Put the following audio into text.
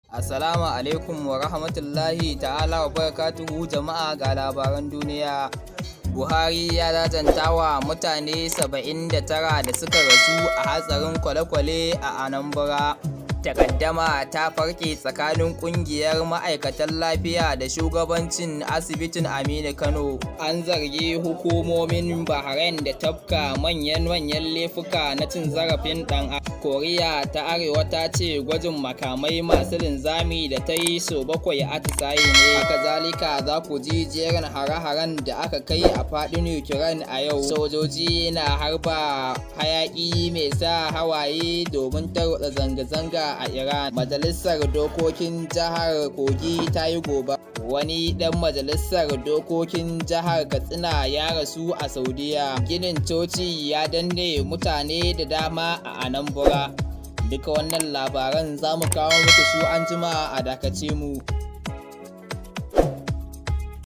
Assalamu alaikum wa rahmatullahi ta'ala wa barakatuhu. Jama'a, ga labaran duniya. Buhari ya jajanta wa mutane 79 da suka rasu a hatsarin kwale-kwale a Anambra. Takaddama ta farke tsakanin kungiyar ma'aikatan lafiya da shugabancin asibitin Aminu Kano. An zargi hukumomin Bahrain da tafka manyan-manyan laifuka na cin zarafin ɗan. Koriya ta Arewa ta ce gwajin makamai masu linzami da ta yi sau bakwai atisaye ne. Haka zalika, za ku ji jerin hare-haren da aka kai a faɗin Ukraine a yau. Sojoji na harba hayaki mai sa hawaye domin tarwatsa zanga-zanga a Iran. Majalisar Dokokin Jihar Kogi ta yi gobe. Wani ɗan majalisar dokokin jihar Katsina ya rasu a Saudiya. Ginin coci ya danne mutane da dama a Anambra. Duka wannan labaran za mu kawo muku su an jima, a dakace mu.